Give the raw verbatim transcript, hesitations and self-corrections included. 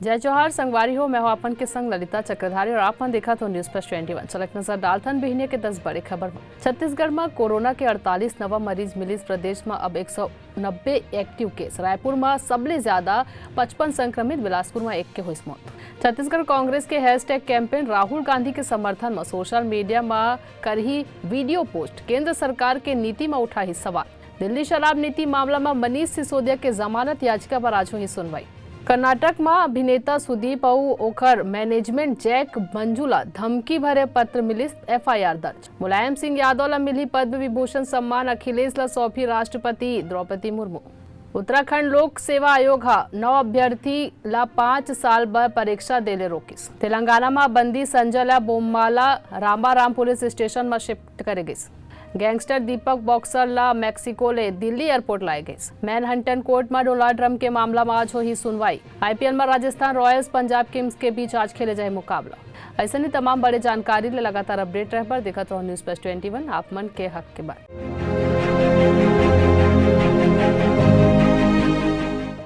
जय जोहार संगवारी हो, मैं हूं आपन के संग ललिता चक्रधारी और आप मन देखत हो News Plus twenty one। चलक नजर डालथन बिहनिया के दस बड़े खबर म। छत्तीसगढ़ म कोरोना के अड़तालीस नवा मरीज मिलिस, प्रदेश म अब एक सौ नब्बे active case। रायपुर म सबले ज्यादा पचपन संक्रमित, बिलासपुर म एक के होइस मौत। छत्तीसगढ़ कांग्रेस के hashtag campaign राहुल गांधी के समर्थन म social media म करही video post, केंद्र सरकार के नीति म उठाही सवाल। दिल्ली शराब नीति मामला म मनीष सिसोदिया के जमानत याचिका पर आज होही सुनवाई। कर्नाटक म अभिनेता सुदीप अउ ओकर management जैक मंजू ल धमकी भरे पत्र मिलिस, F I R दर्ज। मुलायम सिंह यादव ल मिलही पद्म विभूषण सम्मान, अखिलेश ल सौंपही राष्ट्रपति द्रौपदी मुर्मू। उत्तराखंड लोक सेवा आयोग ह नौ अभ्यर्थी ल पांच साल बर परीक्षा देले रोकिस। तेलंगाना म बंदी संजय ल बोम्माला रामाराम पुलिस स्टेशन म shift करे गिस। Gangster दीपक बॉक्सर ल मैक्सिको ले दिल्ली airport लाए गिस। Manhattan court म डोनाल्ड ट्रंप के मामला म आज होही सुनवाई। I P L म राजस्थान रॉयल्स पंजाब किंग्स के बीच आज खेले जाही मुकाबला। अइसने तमाम बड़े जानकारी ले लगातार update रहे बर देखत रहो News Plus twenty one, आप मन के हक के बात।